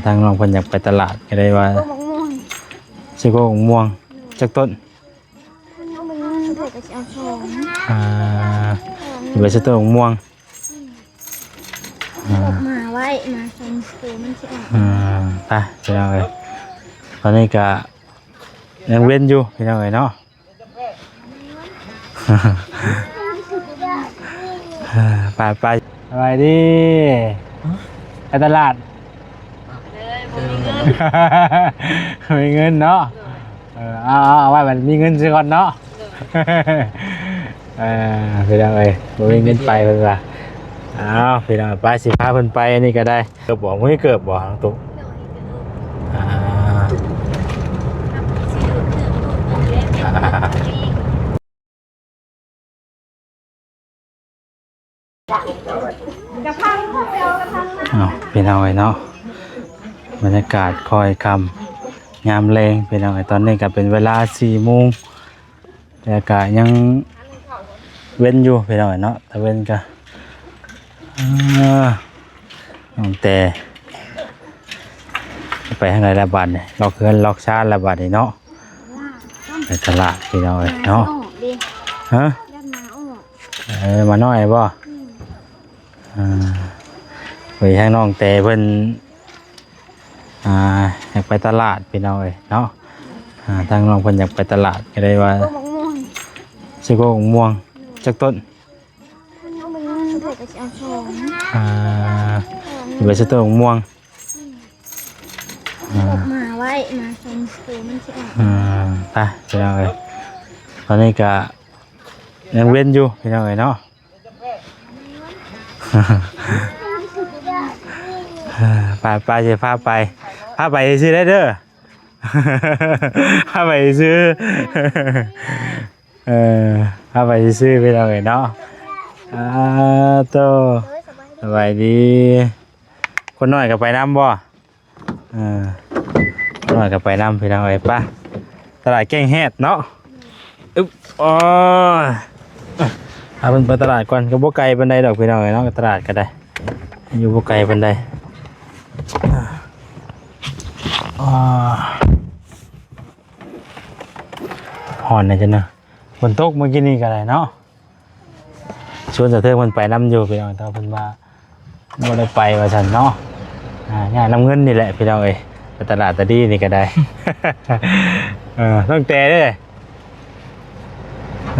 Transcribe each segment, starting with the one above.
ທາງນ້ອງເພິ່ນຢາກໄປຕະຫຼາດ ກໍເລີຍວ່າ ໂອ້ ໝາກມ່ວງ ຊິໂກໝາກມ່ວງ ໂດຍ ຈັກຕົ້ນ? ມັນເອົາໄປເງິນ ເພິ່ນກໍຊິເອົາສອງ ອ່າ ຊິໄປຊື້ຕົ້ນໝາກມ່ວງ ອືມ ອ່າ ອອກມາໄວ້ ມາສອງໂຕ ມັນຊິອອກ ອ່າ ໄປ ພີ່ນ້ອງເອີຍ ຕອນນີ້ກໍຍັງເວັນຢູ່ ພີ່ນ້ອງເອີຍເນາະ. ໄປ ໄປ ສະບາຍດີ ໄປຕະຫຼາດ ເລີຍ ບໍ່ມີເງິນ ບໍ່ມີເງິນເນາະ ເອີ ເອົາ ເອົາ ເອົາໄວ້ບັດມີເງິນຊະກ່ອນເນາະ ເອີ ພີ່ນ້ອງເອີຍ ບໍ່ມີເງິນໄປເພິ່ນວ່າ ເອົາ ພີ່ນ້ອງ ໄປ ຊິພາເພິ່ນໄປ ອັນນີ້ກໍໄດ້. ເກີບບໍ່? ບໍ່ມີເກີບບໍ່? ນ້ອງຕຸກ ອ່າ ເອົາ ພີ່ນ້ອງເອີຍເນາະ ບັນຍາກາດຄ່ອຍຄ່ຳຍາມແລງ ພີ່ນ້ອງເອີຍ ຕອນນີ້ກໍເປັນເວລາສີ່ໂມງ ແຕ່ກະຍັງເວັນຢູ່ພີ່ນ້ອງເນາະ ຕາເວັນກະ ເອີ ນ້ອງແຕ່ ໄປທາງໃດລະບາດນີ້ ລັອກເຮືອນລັອກຊານລະບາດນີ້ເນາະ ໄປຕະຫຼາດພີ່ນ້ອງເອີຍເນາະ ຮະ ເອີ ໝານ້ອຍບໍ່? ອືມ ອ່າ ໄປທາງນ້ອງແຕ່ເພິ່ນ ອ່າ ຢາກໄປຕະຫຼາດພີ່ນ້ອງເອີຍເນາະ ອ່າ ທາງນ້ອງເພິ່ນຢາກໄປຕະຫຼາດ ກໍເລີຍວ່າ ໂອ້ ໝາກມ່ວງ ຊິໂກໝາກມ່ວງ ໂດຍ ຈັກຕົ້ນ? ມັນເອົາໄປເງິນ ເພິ່ນກໍຊິເອົາສອງ ອ່າ ຊິໄປຊື້ຕົ້ນໝາກມ່ວງ ອືມ ອ່າ ອອກມາໄວ້ ມາສອງໂຕ ມັນຊິອອກ ອ່າ ໄປ ພີ່ນ້ອງເອີຍ ຕອນນີ້ກໍຍັງເວັນຢູ່ ພີ່ນ້ອງເອີຍເນາະ. ໄປ ໄປ ຊິພາໄປ ພາໄປຊື່ໄດ້ເດີ ພາໄປຊື່ ເອີ ພາໄປຊື່ ພີ່ນ້ອງເອີຍເນາະ ອ່າ ໂຕ ສະບາຍດີ ຄົນນ້ອຍກໍໄປນຳບໍ່? ເອີ ນ້ອຍກໍໄປນຳ ພີ່ນ້ອງເອີຍ ໄປຕະຫຼາດແກ້ງແຮດເນາະ ອຶບ ໂອ້ຍ ເອົາເພິ່ນໄປຕະຫຼາດກ່ອນ ກໍບໍ່ໄກປານໃດດອກ ພີ່ນ້ອງເອີຍເນາະ ຕະຫຼາດກໍໄດ້ ຢູ່ບໍ່ໄກປານໃດ ອ່າ ຮ້ອນແດ່ຈັ່ງເນາະ ຝົນຕົກມື້ກີ້ນີ້ກໍໄດ້ເນາະ. ຊວນສາວເທິງເພິ່ນໄປນຳຢູ່ພີ່ນ້ອງ ແຕ່ວ່າເພິ່ນວ່າບໍ່ໄດ້ໄປວ່າຊັ້ນເນາະ ອ່າ ຍ່າງນຳເງິນນີ້ແຫຼະພີ່ນ້ອງເອີຍ ໄປຕະຫຼາດຕາດີນີ້ກໍໄດ້ ເອີ ນ້ອງແຕ່ເດ້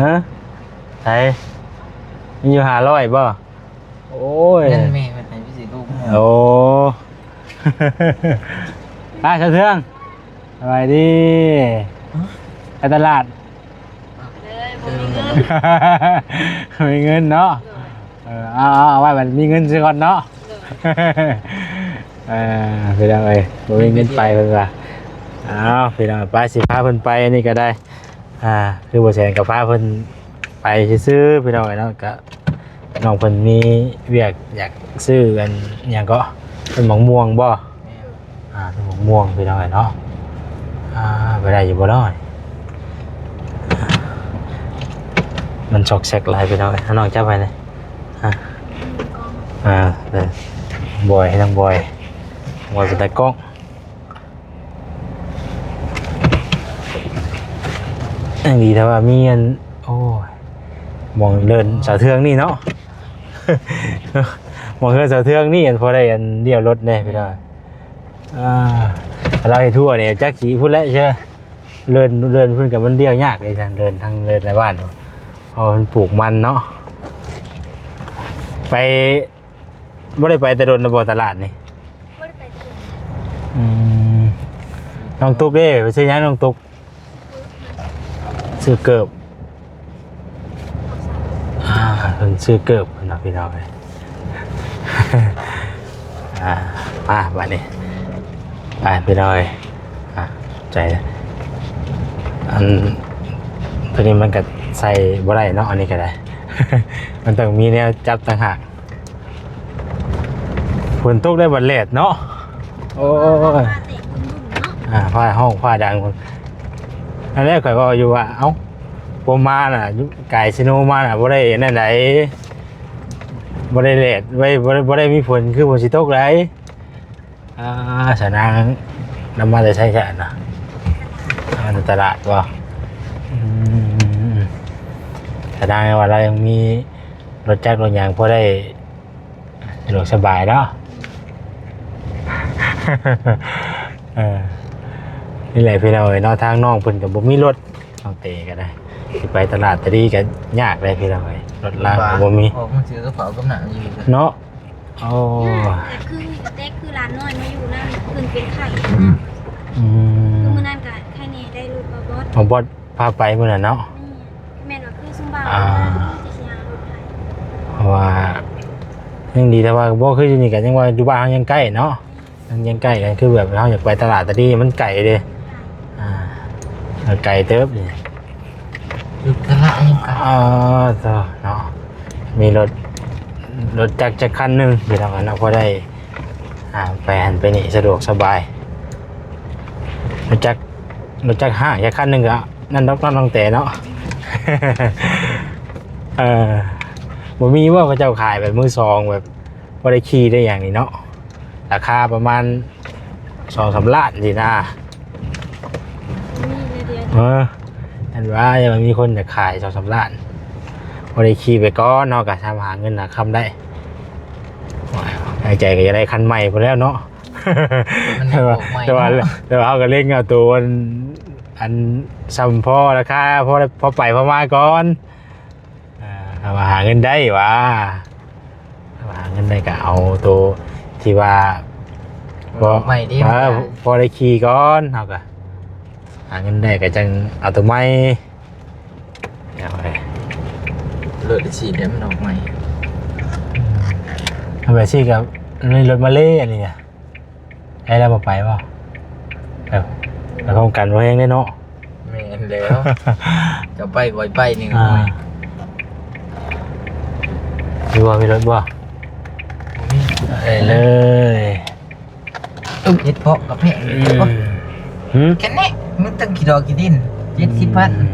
ຮະ ໃສ ມີຢູ່ຫ້າຮ້ອຍບໍ່? ໂອ້ຍ ນັ້ນແມ່ເພິ່ນໃຫ້ພິເສດລູກ ໂອ້ ໄປສາວເທິງ ສະບາຍດີ ຮະ ໄປຕະຫຼາດ ເລີຍ ບໍ່ມີເງິນ ບໍ່ມີເງິນເນາະ ເອີ ເອົາ ເອົາ ເອົາໄວ້ບັດມີເງິນຊະກ່ອນເນາະ ເອີ ພີ່ນ້ອງເອີຍ ບໍ່ມີເງິນໄປເພິ່ນວ່າ ເອົາ ພີ່ນ້ອງ ໄປ ຊິພາເພິ່ນໄປ ອັນນີ້ກໍໄດ້ ອ່າ ຄືບໍ່ແສນກໍພາເພິ່ນໄປຊື່ໆ ພີ່ນ້ອງເອີຍເນາະ ກໍນ້ອງເພິ່ນມີວຽກຢາກຊື້ອັນຫຍັງເກາະ ເປັນໝາກມ່ວງບໍ່? ແມ່ນ ອ່າ ໝາກມ່ວງພີ່ນ້ອງເອີຍເນາະ ອ່າ ໄປໄດ້ຢູ່ບໍ່ເນາະ ມັນຊອກແຊກຫຼາຍພີ່ນ້ອງເອີຍ ເອົານ້ອງຈັບໄວ້ນີ້ ອ່າ ອ່າ ເດີ ບອຍ ໃຫ້ທາງບອຍ ບອຍເປັນຕາກ້ອງ ຍັງດີແຕ່ວ່າມີອັນ ໂອ້ຍ ໝ່ອງເດີ່ນສາວເທິງນີ້ເນາະ ໝ່ອງເຮືອນສາວເທິງນີ້ ອັນ ພໍໄດ້ອັນລ້ຽວລົດແດ່ພີ່ນ້ອງ ອ່າ ລາວເຮັດທົ່ວນີ້ຈັກຊິພຸ້ນແຫຼະເຊີ ເດີ່ນ ເດີ່ນພຸ້ນກໍມັນລ້ຽວຍາກເດ້ ເດີ່ນທາງເດີ່ນໃນບ້ານ ເພາະມັນປູກມັນເນາະ ໄປ ບໍ່ໄດ້ໄປແຕ່ດົນແລ້ວບໍ່ຕະຫຼາດນີ້? ບໍ່ໄດ້ໄປແຕ່ດົນ ອືມ ນ້ອງຕຸກເດ້ ໄປຊື້ຫຍັງນ້ອງຕຸກ? ຊື້ເກີບ ອ່າ ເພິ່ນຊື້ເກີບເນາະ ພີ່ນ້ອງເອີຍ ອ່າ ມາບາດນີ້ ໄປພີ່ນ້ອງເອີຍ ອ່າ ໃຈ ອັນ ໂຕນີ້ມັນກໍໃສ່ບໍ່ໄດ້ເນາະ ອັນນີ້ກໍໄດ້ ມັນຕ້ອງມີແນວຈັບຕ່າງຫາກ. ຝົນຕົກໄດ້ບັດແລດເນາະ ໂອ້ຍ ອ່າ ຟ້າຮ້ອງຟ້າດັງ ອັນແລກຂ້ອຍເວົ້າຢູ່ວ່າ ເອົ້າ ບໍ່ມານະ ກາຍຊິໂນມານະ ບໍ່ໄດ້ອັນນັ້ນໃດ ບໍ່ໄດ້ແລດ ບໍ່ໄດ້ ບໍ່ໄດ້ມີຝົນ ຄືຝົນຊິຕົກໃດ ອ່າ ສາວນາງນຳມາແຕ່ໃສຊະນະ? ມາແຕ່ຕະຫຼາດບໍ່? ອືມ ສາວນາງວ່າລາວຍັງມີລົດຈັກລົດຫຍັງ ພໍໄດ້ສະດວກສະບາຍເນາະ. ເອີ ນີ້ແຫຼະພີ່ນ້ອງເອີຍເນາະ ທາງນ້ອງເພິ່ນກໍບໍ່ມີລົດ ນ້ອງເຕກໍໄດ້ ຊິໄປຕະຫຼາດຕະດີກໍຍາກເດ້ພີ່ນ້ອງເອີຍ ລົດລາງກໍບໍ່ມີ ອອກມາຊື້ກັບເຂົ້າກັບນ້ຳຢູ່ເນາະ. ໂອ້ ຍາກ ແຕ່ຄື ແຕ່ຄືຫຼານນ້ອຍມາຢູ່ນຳ ເພິ່ນເປັນໄຂ້ນະ. ອືມ ຄືມື້ນັ້ນກໍໄຂ້ແນ່ ໄດ້ລົດບ່າວບອດ ບ່າວບອດພາໄປມື້ນັ້ນເນາະ. ແມ່ນ ແມ່ນວ່າຄືຊຸມບ່າວ ອ່າ ທີ່ຊິຫາລົດໃຫ້ ເພາະວ່າຍັງດີ ແຕ່ວ່າບໍ່ຄືຢູ່ນີ້ກໍຍັງວ່າຢູ່ບ້ານເຮົາຍັງໃກ້ເນາະ. ມັນຍັງໃກ້ກັນ ຄືແບບເຮົາຢາກໄປຕະຫຼາດຕະດີ ມັນໄກເດ້ ອ່າ ມັນໄກເຕີບນີ້ ຢູ່ຕະຫຼາດຍັງໄກ ເອີ ເນາະ ມີລົດ ລົດຈັກຈັກຄັນໜຶ່ງ ພີ່ນ້ອງເນາະ ພໍໄດ້ ອ່າ ໄປຫັ້ນໄປນີ້ສະດວກສະບາຍ. ລົດຈັກ ລົດຈັກຫ້າງຈັກຄັນໜຶ່ງກໍນັ້ນດອກເນາະ ນ້ອງແຕເນາະ. ເອີ ບໍ່ມີບໍ່ ເຂົາເຈົ້າຂາຍແບບມືສອງ ແບບບໍ່ໄດ້ຂີ່ໄດ້ຫຍັງນີ້ເນາະ? ລາຄາປະມານສອງສາມລ້ານຊີ້ນະ. ມີເດ ເອີ ອັນວ່າຍັງມີຄົນຢາກຂາຍສອງສາມລ້ານ ພໍໄດ້ຂີ່ໄປກ່ອນເນາະ ກໍທຳຫາເງິນຫາຄຳໄດ້. ໃນໃຈກໍຢາກໄດ້ຄັນໃໝ່ພຸ້ນແລ້ວເນາະ ມັນ ແຕ່ວ່າ ອອກໃໝ່ ແຕ່ວ່າ ເນາະ ແຕ່ວ່າເຮົາກໍເລັງເອົາໂຕອັນ ອັນຊ່ຳພໍລາຄາ ພໍໄດ້ ພໍໄປພໍມາກ່ອນ. ອ່າ ເຮົາຫາເງິນໄດ້ຫວາ ເຮົາຫາເງິນໄດ້ກໍເອົາໂຕທີ່ວ່າ ພໍ ອອກໃໝ່ເດ້ ເອີ ພໍໄດ້ຂີ່ກ່ອນ ເຮົາກໍຫາເງິນໄດ້ກໍຈັ່ງເອົາໂຕໃໝ່. ເອົາໄປ ລົດຊິໄດ້ມັນອອກໃໝ່ ເອົາໄປຊິກໍມີລົດມາເລອັນນີ້ນະ. ໄດ້ແລ້ວບໍ່ໄປບໍ່? ໄປ ໄປພ້ອມກັນບໍ່ແຮງເດ້ເນາະ. ແມ່ນແລ້ວ ເຈົ້າໄປຂ້ອຍໄປນີ້ ອ່າ ຢູ່ບໍ່ ມີລົດບໍ່? ບໍ່ມີ ໄປເລີຍ. ເຮັດເພາະກະແພງ ອືມ ຫຶ? ແຄ່ນີ້ ມັນຕ້ອງຂີ້ດອກຂີ້ດິນ ເຈັດສິບພັນ ອືມ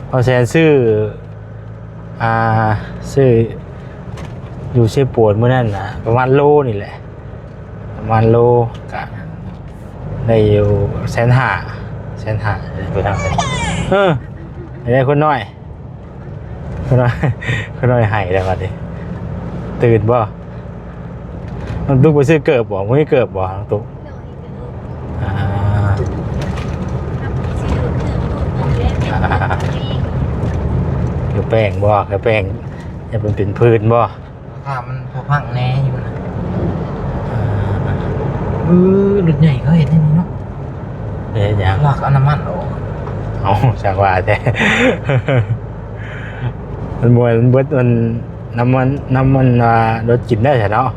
ເອົາແສນຊື້ ອ່າ ຊື້ຢູ່ເຊໂປນມື້ນັ້ນນະ ປະມານໂລນີ້ແຫຼະ ປະມານໂລກະໄດ້ຢູ່ແສນຫ້າ ແສນຫ້າ ໄປທາງໃດ ເອີ ໄດ້ຄົນນ້ອຍ ຄົນນ້ອຍ ຄົນນ້ອຍໄຫ້ແລ້ວບັດນີ້ ຕື່ນບໍ່? ນ້ອງຕຸກໄປຊື້ເກີບບໍ່? ບໍ່ມີເກີບບໍ່ນ້ອງຕຸກ? ອ່າ ເກີບແປ້ງບໍ່? ເກີບແປ້ງ ຢ່າມັນເປັນຜື່ນບໍ່? ລາຄາມັນພໍຟັງແດ່ຢູ່ນະ. ເອີ ລົດໃຫຍ່ເຂົາເຮັດແນວນີ້ເນາະ. ເຮັດຫຍັງ? ລັກເອົານ້ຳມັນອອກ. ເອົ້າ ຊ່າງວ່າແທ້ ມັນບໍ່ ມັນເບິດ ມັນ ນ້ຳມັນ ນ້ຳມັນ ອ່າ ລົດກິນໄດ້ຊະເນາະ.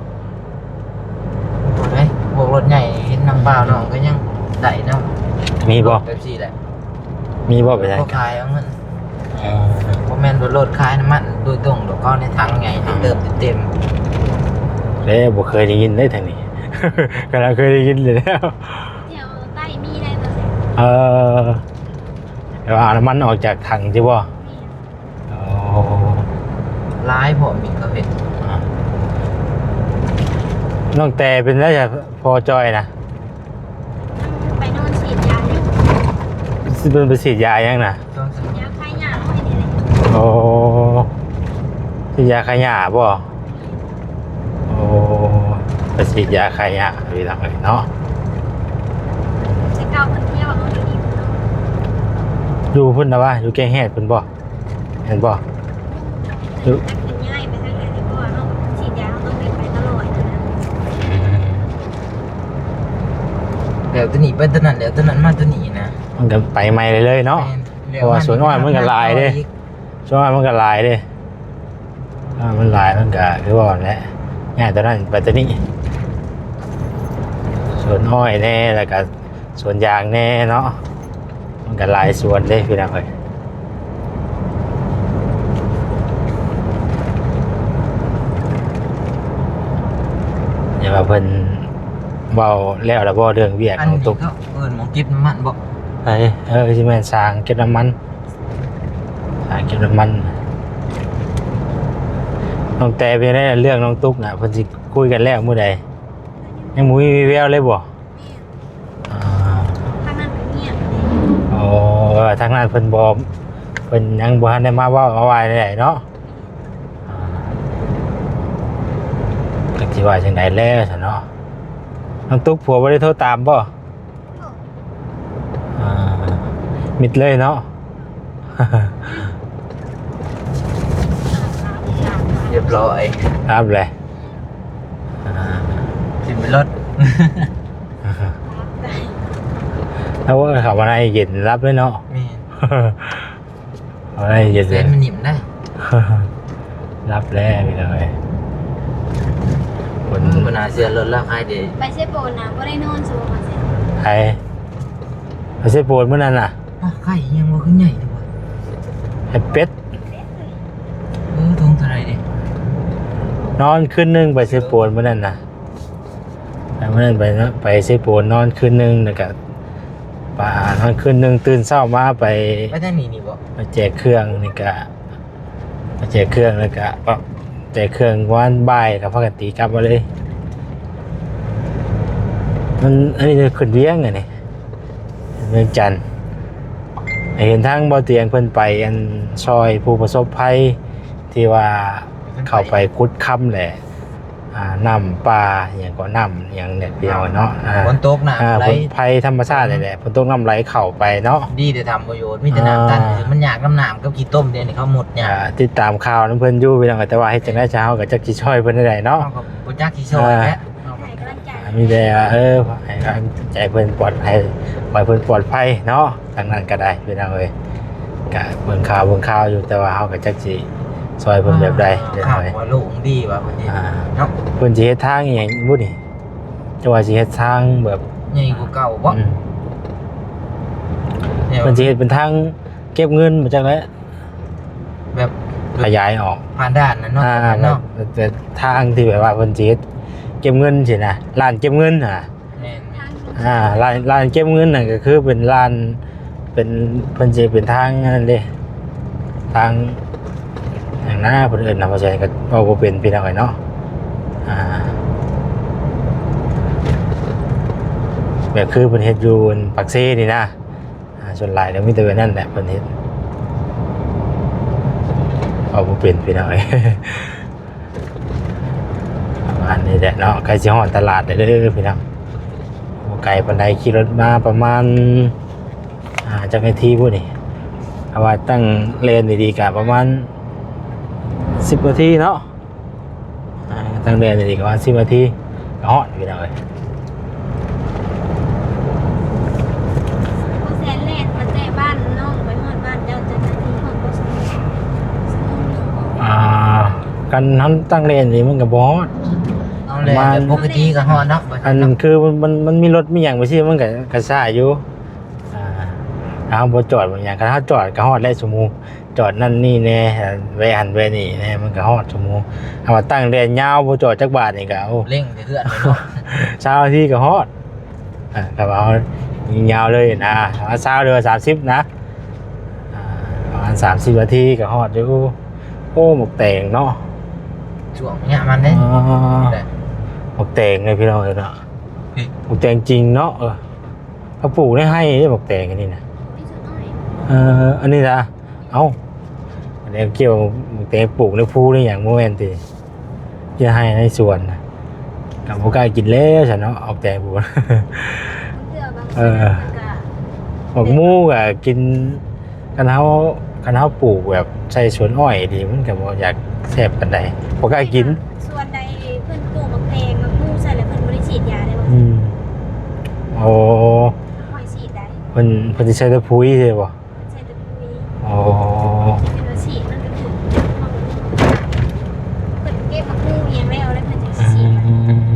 ບໍ່ໄດ້ ພວກລົດໃຫຍ່ເຫັນນຳບ່າວນ້ອງກໍຍັງໄດ້ນຳ. ມີບໍ່? ແບບຊີ້ແຫຼະ. ມີບໍ່ໄປໃຊ້? ເຂົາຂາຍເອົາເງິນ. ເອີ ບໍ່ແມ່ນລົດ ລົດຂາຍນ້ຳມັນໂດຍຕົງດອກ ເຂົາໃນຖັງໃຫຍ່ ອືມ ເຕີມເຕັມໆ. ເດ້ ບໍ່ເຄີຍໄດ້ຍິນເດ້ທາງນີ້ ຂະໜາດເຄີຍໄດ້ຍິນແລ້ວ. ແຖວໃຕ້ມີໄດ້ບໍ່? ເອີ ແຕ່ວ່າເອົານ້ຳມັນອອກຈາກຖັງຊິບໍ່? ແມ່ນ. ໂອ້ ຫຼາຍພ້ອມອີກເຂົາເຮັດ. ອ່າ ນ້ອງແຕເປັນໄດ້ ພໍຈ່ອຍນະ? ໄປນອນສີດຢາຢູ່. ຊິເພິ່ນໄປສີດຢາຫຍັງນະ? ຢາຄາຫຍ້ານ້ອຍນີ້ແຫຼະ. ໂອ້ ສີດຢາຄາຫຍ້າບໍ່? ໂອ້ ໄປສີດຢາຄາຫຍ້າພີ່ນ້ອງເອີຍເນາະ. ແຕ່ເກົ່າເພິ່ນທ່ຽວເຮົາຢູ່ນີ້ເນາະ. ຢູ່ພຸ້ນນະວະ? ຢູ່ແກ້ງແຮດພຸ້ນບໍ່? ແມ່ນບໍ່? ຢູ່ ຈັກເພິ່ນຍ້າຍໄປທາງໃດ ແຕ່ວ່າເຮົາສີດຢາ ເຮົາຕ້ອງໄດ້ໄປຕະຫຼອດນະ. ອືມ ແລ້ວໂຕນີ້ໄປໂຕນັ້ນ ແລ້ວໂຕນັ້ນມາໂຕນີ້ນະ. ມັນກໍໄປໃໝ່ເລື້ອຍໆເນາະ. ແມ່ນ. ເພາະວ່າສວນອ້ອຍມັນກໍຫຼາຍເດ້. ສວນອ້ອຍມັນກໍຫຼາຍເດ້. ອ່າ ມັນຫຼາຍ ມັນກໍຄືວ່າຫັ້ນແຫຼະ ຍ້າຍໂຕນັ້ນໄປໂຕນີ້ ສວນອ້ອຍແດ່ ແລ້ວກໍ ສວນຢາງແດ່ເນາະ. ມັນກໍຫຼາຍສວນເດ້ພີ່ນ້ອງເອີຍ. ຢ່າວ່າເພິ່ນເວົ້າແລ້ວລະບໍ່ ເລື່ອງວຽກ ອັນນີ້ ນ້ອງຕຸກ ເຂົາເອີ້ນໝ່ອງເກັບນ້ຳມັນບໍ່? ໄປ ເອີ ຊິແມ່ນສາງເກັບນ້ຳມັນ ສາງເກັບນ້ຳມັນ. ນ້ອງແຕເປັນໃດ ເລື່ອງນ້ອງຕຸກນະ ເພິ່ນຊິຄຸຍກັນແລ້ວມື້ໃດ? ຍັງບໍ່ມີວີແວວເລີຍບໍ່? ອ່າ ທາງນັ້ນກໍງຽບ. ໂອ້ ເອີ ທາງນັ້ນເພິ່ນບໍ່ ເພິ່ນຍັງບໍ່ທັນໄດ້ມາເວົ້າມາວ່າໃດເນາະ. ອ່າ ຈັກຊິວ່າຈັ່ງໃດແລ້ວຊັ້ນເນາະ. ນ້ອງຕຸກ ຜົວບໍ່ໄດ້ໂທຕາມບໍ່? ອ່າ ມິດເລີຍເນາະ. ຮຽບຮ້ອຍ ຮັບແຫຼະ. ອ່າ ຂຶ້ນໄປລົດ. ເອົາ ເຂົ້າມາໃນເຢັນ ຮັບເລີຍເນາະ. ແມ່ນ. ເອົາໄດ້ເຢັນ ແສນມັນຫຍິ້ມໄດ້. ຮັບແລ້ວພີ່ນ້ອງເອີຍ. ຄົນ ເອີ ບໍ່ໜ້າເຊື່ອ ລົດລາວຂາຍດີ. ໄປເຊໂປນນະ ບໍ່ໄດ້ນອນຊັ້ວວ່າຊັ້ນ. ໃຜ? ໄປເຊໂປນມື້ນັ້ນນະ. ອ້າ ໄຂ່ອີຫຍັງວ່າຄືໃຫຍ່ແທ້ວະ? ໄຂ່ເປັດ. ເອີ ຖົງເທົ່າໃດເດ? ນອນຄືນໜຶ່ງໄປເຊໂປນມື້ນັ້ນນະ. ໄປມື້ນັ້ນໄປເນາະ ໄປເຊໂປນນອນຄືນໜຶ່ງ ແລ້ວກະ ປາ ນອນຄືນໜຶ່ງ ຕື່ນເຊົ້າມາໄປ ໄປທາງນີ້ນີ້ບໍ່? ໄປແຈກເຄື່ອງນີ້ກະ ໄປແຈກເຄື່ອງ ແລ້ວກະ ປະ ແຈກເຄື່ອງປະມານບ່າຍ ກະພາກັນຕີກັບມາເລີຍ. ມັນ ອັນນີ້ຂຶ້ນວຽງ ອັນນີ້ ວຽງຈັນ. ເຫັນທາງບໍ່ຕຽງເພິ່ນໄປ ອັນ ຊ່ອຍຜູ້ປະສົບໄພ ທີ່ວ່າເຂົ້າໄປຂຸດຄຳແຫຼະ ອ່າ ນ້ຳປ່າ ອີຫຍັງກໍ ນ້ຳຫຍັງນີ້ພີ່ນ້ອງເນາະ. ອ່າ ຝົນຕົກ ນ້ຳ ອ່າ ໄຫຼ ຝົນ ໄພທຳມະຊາດນີ້ແຫຼະ ຝົນຕົກນ້ຳໄຫຼເຂົ້າໄປເນາະ. ດີແຕ່ຖ້ຳບໍ່ໂຍດ ມີແຕ່ນ້ຳຕັນ. ອ່າ ມັນຍາກນຳນ້ຳກັບຂີ້ຕົມ ດຽວນີ້ເຂົາໝົດຍາກ. ອ່າ ຕິດຕາມຂ່າວນຳເພິ່ນຢູ່ພີ່ນ້ອງ ແຕ່ວ່າເຮັດຈັ່ງໃດຊະ ເຮົາກໍຈັກຊິຊ່ອຍເພິ່ນແນວໃດເນາະ. ເຮົາກໍບໍ່ຈັກຊິຊ່ອຍແຫຼະ. ອ່າ ເຮົາກໍໃຫ້ກຳລັງໃຈ ອ່າ ມີແຕ່ວ່າ ເອີ ໃຫ້ກຳລັງໃຈເພິ່ນປອດໄພ ຂໍໃຫ້ເພິ່ນປອດໄພເນາະ. ທາງນັ້ນກໍໄດ້ພີ່ນ້ອງເອີຍ ກະເບິ່ງຂ່າວເບິ່ງຂ່າວຢູ່ ແຕ່ວ່າເຮົາກໍຈັກຊິຊ່ອຍເພິ່ນແບບໃດ. ອ່າ ເພິ່ນວ່າໂລ່ງດີວ່າເພິ່ນເຮັດ ອ່າ ເນາະ. ເພິ່ນຊິເຮັດທາງອີຫຍັງບຸນີ້ ຈະວ່າຊິເຮັດທາງແບບໃຫຍ່ກວ່າເກົ່າບໍ່? ອືມ ແນວ ເພິ່ນຊິເຮັດເປັນທາງເກັບເງິນ ບໍ່ຈັກແຫຼະ ແບບຂະຫຍາຍອອກ ຜ່ານດ່ານນັ້ນເນາະ. ອ່າ ເນາະ ແບບ ແບບທາງທີ່ແບບວ່າເພິ່ນຊິເຮັດເກັບເງິນຊີ້ນະ ລານເກັບເງິນຫັ້ນນະ. ແມ່ນໆ. ອ່າ ລານ ລານເກັບເງິນນັ້ນກໍຄືເປັນລານ ເປັນ ເພິ່ນຊິເປັນທາງອັນນັ້ນເດ້ ທາງຫຍັງນະ ເພິ່ນເອີ້ນນຳ ພາສາໄທກໍເວົ້າບໍ່ເປັນພີ່ນ້ອງເອີຍເນາະ. ອ່າ ແບບຄືເພິ່ນເຮັດຢູ່ປາກເຊນີ້ນະ. ອ່າ ສ່ວນຫຼາຍກໍມີແຕ່ແບບນັ້ນແຫຼະເພິ່ນເຮັດ ເວົ້າບໍ່ເປັນພີ່ນ້ອງເອີຍ. ປະມານນີ້ແຫຼະເນາະ ໃກ້ຊິຮອດຕະຫຼາດແລ້ວເດີພີ່ນ້ອງ. ບໍ່ໄກປານໃດ ຂີ່ລົດມາປະມານ ອ່າ ຈັກນາທີພຸ້ນນີ້ ຖ້າວ່າຕັ້ງແລ່ນດີໆ ກະປະມານສິບນາທີເນາະ. ອ່າ ຕັ້ງແລ່ນດີໆ ກະປະມານສິບນາທີກໍຮອດພີ່ນ້ອງເອີຍ. ບໍ່ແຊນແລ່ນມາແຕ່ບ້ານນ້ອງໄປຮອດບ້ານເຈົ້າ ຈັກນາທີ ຮອດບໍ່? ຊົ່ວໂມງ ຊົ່ວໂມງໜຶ່ງບໍ່? ອ່າ ຄັນເຮົາຕັ້ງແລ່ນນີ້ມັນກໍບໍ່ຮອດ. ເອົາແລ່ນ ປະມານ ແບບປົກກະຕິກໍຮອດເນາະ. ອັນ ຄືມັນ ມັນ ມັນມີລົດມີຫຍັງໄປຊີ້ ມັນກໍ ກໍຊ້າຢູ່. ອ່າ ເຮົາບໍ່ຈອດບໍ່ຫຍັງ ຄັນເຮົາຈອດກໍຮອດແລ້ວຊົ່ວໂມງ ຈອດນັ້ນນີ້ແດ່ ແວະຫັ້ນແວະນີ້ແດ່ ມັນກໍຮອດຊົ່ວໂມງ. ເຮົາວ່າຕັ້ງແລ່ນຍາວ ບໍ່ຈອດຈັກບາດນີ້ກໍ ໂອ້ ເລັ່ງແຕ່ເຮືອນເນາະ. ຊາວນາທີກໍຮອດ. ອ່າ ຖ້າວ່າເຮົາຍິງຍາວເລີຍນະ ເອົາຊາວ ຫຼືວ່າສາມສິບນະ ອ່າ ປະມານສາມສິບນາທີກໍຮອດຢູ່. ໂອ້ ໝາກແຕງເນາະ ຊ່ວງເນີ້ຍມັນເດ້. ອໍ ແຫຼະ ໝາກແຕງເດ້ພີ່ນ້ອງເອີຍເນາະ. ນີ້ ໝາກແຕງຈິງເນາະ. ເອີ ເຂົາປູກໃນໄຮ່ເດ້ ໝາກແຕງອັນນີ້ນະ. ເອີ ອັນນີ້ນະ. ເອົ້າ ອັນນີ້ກ່ຽວໝາກແຕງປູກໃນພູໃນຫຍັງ ບໍ່ແມ່ນຕິ? ຢູ່ໃນໄຮ່ໃນສວນນະ ກໍບໍ່ກ້າກິນແລ້ວຊັ້ນເນາະ ໝາກແຕງປູກ. ບາງເທື່ອບາງ ເອີ ເທື່ອມັນກໍ ໝາກໝູກໍກິນ. ຄັນເຮົາ ຄັນເຮົາປູກແບບໃສ່ສວນອ້ອຍນີ້ ມັນກໍບໍ່ຢາກແຊບປານໃດ ບໍ່ກ້າກິນ. ສ່ວນໃດເພິ່ນປູກໝາກແຕງ ໝາກໝູໃສ່ແລ້ວ ເພິ່ນບໍ່ໄດ້ສີດຢາເດ້ບໍ່? ອືມ ໂອ້ ຂ້ອຍສີດໄດ້. ເພິ່ນ ເພິ່ນຊິໃສ່ແຕ່ຝຸ່ນປຸ໋ຍໃຊ່ບໍ່? ເພິ່ນໃສ່ແຕ່ປຸ໋ຍ. ອໍ ເພິ່ນວ່າສີດມັນກໍຖືກ ເພິ່ນເກັບໝາກໝູອີ່ຫຍັງແລ້ວ ແລ້ວເພິ່ນຈຶ່ງຊິສີດ. ອືມ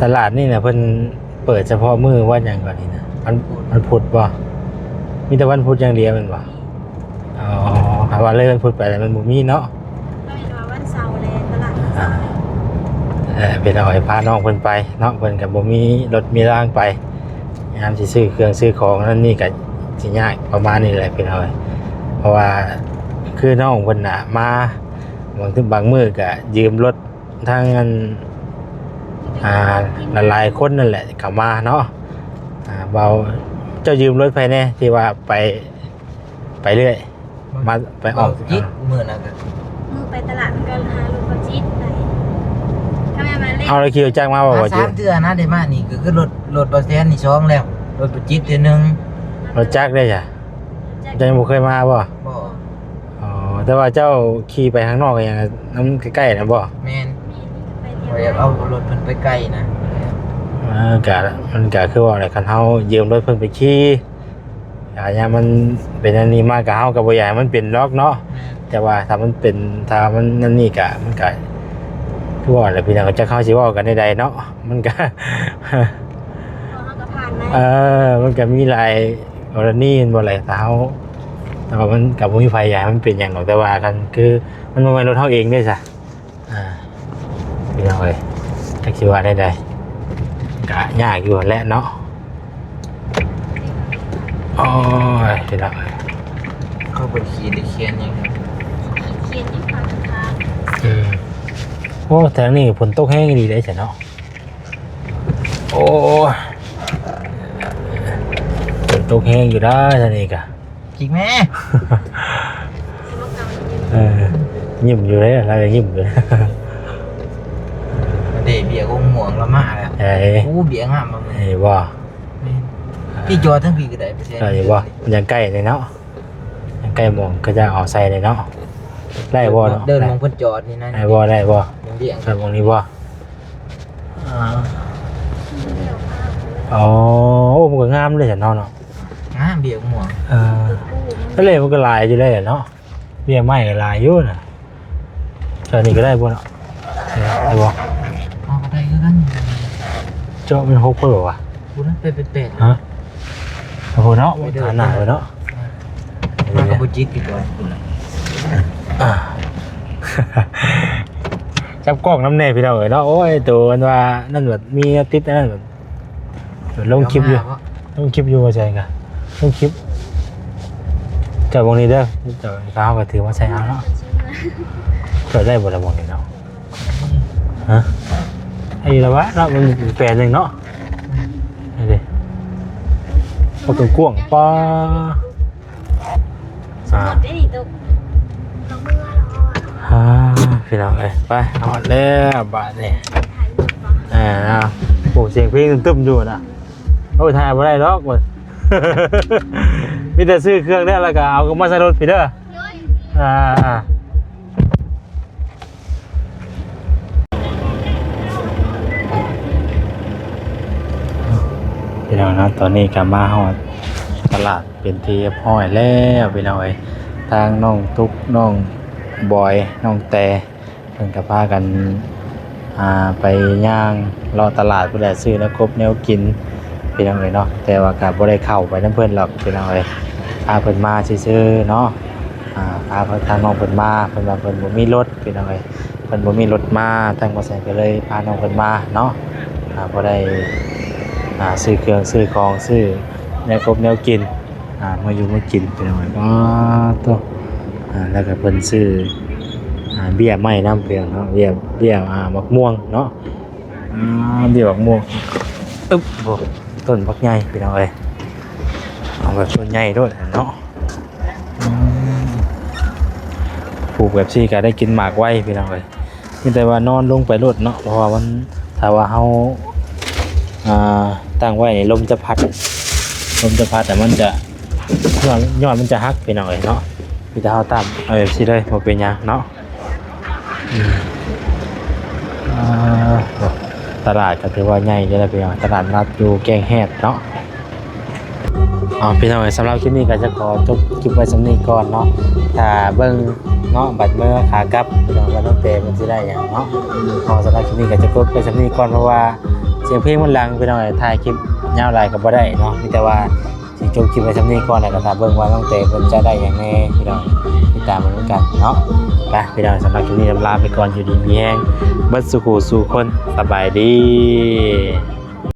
ຕະຫຼາດນີ້ນະ ເພິ່ນເປີດສະເພາະມື້ວັນຫຍັງກ່ອນນີ້ນະ? ວັນ ວັນພຸດບໍ່? ມີແຕ່ວັນພຸດຢ່າງດຽວແມ່ນບໍ່? ອໍ ຖ້າວ່າເລີຍວັນພຸດໄປແລ້ວມັນບໍ່ມີເນາະ. ກໍເຫັນວ່າວັນເສົາແລະ ຕະຫຼາດວັນເສົາ. ອ່າ ເອີ ພີ່ນ້ອງເອີຍ ພານ້ອງເພິ່ນໄປເນາະ ເພິ່ນກໍບໍ່ມີລົດມີລາງໄປ. ຍາມຊິຊື້ເຄື່ອງຊື້ຂອງນັ້ນນີ້ກໍຊິຍາກປະມານນີ້ແຫຼະພີ່ນ້ອງເອີຍ ເພາະວ່າ ຄືນ້ອງເພິ່ນນະມາ ບາງ ບາງມື້ກະຢືມລົດທາງອັນ ອ່າ ຫຼາຍໆຄົນນັ້ນແຫຼະເຂົ້າມາເນາະ. ອ່າ ເວົ້າ ເຈົ້າຢືມລົດໃຜແດ່ທີ່ວ່າໄປ ໄປເລື້ອຍ ມາ ໄປອອກ ເວົ້າຈິດ ມື້ນັ້ນກະ ມື້ໄປຕະຫຼາດມັນກະຫາລົດບໍ່ຈິດໄປ ຖ້າແມ່ນວ່າເລັກ ເອົາ ແລ້ວຂີ່ລົດຈັກມາບໍ່? ມາ ບໍ່ຈິດ ສາມເທື່ອນະ ໄດ້ມານີ້ກະຄືລົດ ລົດບໍ່ແຊນນີ້ສອງແລ້ວ ລົດບໍ່ຈິດເທື່ອໜຶ່ງ. ລົດຈັກເດ້ຊະ? ຈັກຍັງບໍ່ເຄີຍມາບໍ່? ບໍ່. ອໍ ແຕ່ວ່າເຈົ້າຂີ່ໄປທາງນອກຫຍັງນຳໃກ້ໆນະບໍ່? ແມ່ນ ຂ້ອຍຢາກເອົາລົດເພິ່ນໄປໄກນະ. ເອີ ກະ ມັນກະຄືວ່າແຫຼະ ຄັນເຮົາຢືມລົດເພິ່ນໄປຂີ່ ອາ ຍາມມັນເປັນອັນນີ້ມາກະ ເຮົາກະບໍ່ຢາກໃຫ້ມັນເປັນດອກເນາະ. ແມ່ນ ແຕ່ວ່າຖ້າມັນເປັນ ຖ້າມັນອັນນີ້ກະ ມັນກະຄືວ່າແຫຼະພີ່ນ້ອງ ຈັກເຮົາຊິເວົ້າກັນແນວໃດເນາະ ມັນກະ ເຮົາກະຜ່ານມາ ເອີ ມັນກະມີຫຼາຍກໍລະນີແມ່ນບໍ່ແຫຼະ ຖ້າເຮົາ ແຕ່ວ່າມັນກະບໍ່ມີໃຜຢາກໃຫ້ມັນເປັນຫຍັງດອກ ແຕ່ວ່າຄັນຄືມັນບໍ່ແມ່ນລົດເຮົາເອງເດ້ຊະ. ອ່າ ພີ່ນ້ອງເອີຍ ຈັກຊິວ່າແນວໃດ ກະຍາກຢູ່ຫັ້ນແຫຼະເນາະ. ໂອ້ຍ ພີ່ນ້ອງເອີຍ ເຂົາບໍ່ໄດ້ຂີດໄດ້ຂຽນຫຍັງ ຂຽນຢູ່ຂ້າງທາງ. ອືມ ໂອ້ ແຖວນີ້ຝົນຕົກແຮງອີ່ຫຼີເດ້ຊະເນາະ. ໂອ້ຍ ຝົນຕົກແຮງຢູ່ດາ ທາງນີ້ກະ ຈິກແມ່ ເອີ ຍິ້ມຢູ່ເດ້ ລາວກະຍິ້ມຢູ່ເດ້. ເດ້ ເບ້ຍກົງມ່ວງລະມາແລ້ວ. ເອີ ໂອ້ ເບ້ຍງາມບໍ່ ເອີ ບໍ່ ແມ່ນ ທີ່ຈອດທາງພີ້ກະໄດ້ ໄດ້ບໍ່? ມັນຍັງໃກ້ເດ້ເນາະ ຍັງໃກ້ໝ່ອງເຂົາເຈົ້າເອົາໃສ່ເດ້ເນາະ. ໄດ້ບໍ່ເນາະ? ເດີນໝ່ອງເພິ່ນຈອດນີ້ນະ ໄດ້ບໍ່? ໄດ້ບໍ່? ຈອດໝ່ອງນີ້ບໍ່? ອ່າ ອໍ ໂອ້ ມັນກະງາມເດ້ຊັ້ນເນາະ ເນາະ ງາມ ເບ້ຍມ່ວງ. ເອີ ທະເລມັນກະຫຼາຍຢູ່ແລ້ວເນາະ ເບ້ຍໄມ້ກະຫຼາຍຢູ່ນະ. ເຈາະນີ້ກະໄດ້ບໍ່ເນາະ? ໄດ້ບໍ່? ເອົາກະໄດ້ຄືກັນ ເຈາະມັນຫົກເປີຫວາ? ພຸ້ນນະ ແປດແປດແປດ ຮະ? ເອົາພຸ້ນເນາະ ຖານໜ້າພຸ້ນເນາະ. ມັນກະບໍ່ຈິດອີກວ່າພຸ້ນນະ. ອ່າ ຈັບກ້ອງນຳແດ່ພີ່ນ້ອງເອີຍເນາະ. ໂອ້ຍ ໂຕອັນວ່ານັ້ນແບບມີແນວຕິດອັນນັ້ນແບບ ລົງຄລິບຢູ່ ລົງຄລິບຢູ່ວ່າຊັ້ນກະ ລົງຄລິບ. ເຈົ້າເບິ່ງນີ້ເດີ ເຈົ້າ ເຮົາກະຖືມາໃສ່ເຮົາເນາະ. ເຈົ້າໄດ້ບໍ່ລະໝ່ອງນີ້ເນາະ? ຮະ ໄອ້ລະວະເນາະ ມັນແປດໜຶ່ງເນາະ. ນີ້ເດ້ ພວກກວ້າງໆ ປ້າ ອ່າ ອ່າ ພີ່ນ້ອງເອີຍ ໄປ ຮອດແລ້ວບາດນີ້. ອ່າ ໂອ້ ສຽງເພງຕຶ້ມໆຢູ່ນະ. ໂອ້ຍ ຖ່າຍບໍ່ໄດ້ດອກ ມີແຕ່ຊື້ເຄື່ອງແລ້ວ ແລ້ວກະເອົາມາໃສ່ລົດພີ້ເດີ. ອ່າ ພີ່ນ້ອງເນາະ ຕອນນີ້ກະມາຮອດຕະຫຼາດເປັນທີ່ຮຽບຮ້ອຍແລ້ວພີ່ນ້ອງເອີຍ. ທາງນ້ອງຕຸກ ນ້ອງບອຍ ນ້ອງແຕ ເພິ່ນກະພາກັນ ອ່າ ໄປຍ່າງເລາະຕະຫຼາດພຸ້ນແຫຼະ ຊື້ແນວກົບແນວກິນພີ່ນ້ອງເອີຍເນາະ. ແຕ່ວ່າກະບໍ່ໄດ້ເຂົ້າໄປນຳເພິ່ນດອກພີ່ນ້ອງເອີຍ ພາເພິ່ນມາຊື່ໆເນາະ. ອ່າ ພາທາງນ້ອງເພິ່ນມາ ເພິ່ນວ່າເພິ່ນບໍ່ມີລົດພີ່ນ້ອງເອີຍ ເພິ່ນບໍ່ມີລົດມາ ທາງບໍ່ແສນກະເລີຍພານ້ອງເພິ່ນມາເນາະ. ອ່າ ບໍ່ໄດ້ ອ່າ ຊື້ເຄື່ອງຊື້ຂອງ ຊື້ແນວກົບແນວກິນ ອ່າ ມາຢູ່ມາກິນພີ່ນ້ອງເອີຍ. ອໍ ໂຕ ອ່າ ແລ້ວກະເພິ່ນຊື້ ອ່າ ເບ້ຍໄມ້ນຳພີ່ນ້ອງເນາະ ເບ້ຍ ເບ້ຍ ອ່າ ໝາກມ່ວງເນາະ. ອ່າ ເບ້ຍໝາກມ່ວງ ອຶບ ໂອ້ ຕົ້ນບັກໃຫຍ່ພີ່ນ້ອງເອີຍ ເອົາແບບຕົ້ນໃຫຍ່ໂລດເນາະ. ອືມ ປູກແບບຊີ້ກະໄດ້ກິນໝາກໄວພີ່ນ້ອງເອີຍ. ມີແຕ່ວ່ານອນລົງໄປໂລດເນາະ ເພາະວ່າມັນ ຖ້າວ່າເຮົາ ອ່າ ຕັ້ງໄວ້ນີ້ ລົມຈະພັດ ລົມຈະພັດ ແຕ່ມັນຈະ ຍອດ ຍອດມັນຈະຫັກພີ່ນ້ອງເອີຍເນາະ. ມີແຕ່ເຮົາຕຳເອົາຈັ່ງຊີ້ເລີຍ ບໍ່ເປັນຫຍັງເນາະ. ອືມ ອ່າ ຕະຫຼາດກະຖືວ່າໃຫຍ່ຢູ່ແລ້ວພີ່ນ້ອງ ຕະຫຼາດນັດຢູ່ແກ້ງແຮດເນາະ. ເອົາ ພີ່ນ້ອງເອີຍ ສຳລັບຄລິບນີ້ກະຈະຂໍຈົບຄລິບໄວ້ສ່ຳນີ້ກ່ອນເນາະ. ຖ້າເບິ່ງເນາະ ບັດເມືອຂາກັບ ພີ່ນ້ອງວ່ານ້ອງແຕເພິ່ນຊິໄດ້ຫຍັງເນາະ. ເອົາ ສຳລັບຄລິບນີ້ກະຈະຈົບໄວ້ສ່ຳນີ້ກ່ອນ ເພາະວ່າສຽງເພງມັນດັງ ພີ່ນ້ອງເອີຍ ຖ່າຍຄລິບຍາວຫຼາຍກະບໍ່ໄດ້ເນາະ. ມີແຕ່ວ່າຊິຈົບຄລິບໄວ້ສ່ຳນີ້ກ່ອນ ແລ້ວກະຖ້າເບິ່ງວ່ານ້ອງແຕເພິ່ນຈະໄດ້ຫຍັງແດ່ ພີ່ນ້ອງ ຕິດຕາມເບິ່ງນຳກັນເນາະ. ໄປ ພີ່ນ້ອງ ສຳລັບຄລິບນີ້ລຳລາໄປກ່ອນ ຢູ່ດີມີແຮງເບິດສູ່ຜູ້ສູ່ຄົນ ສະບາຍດີ.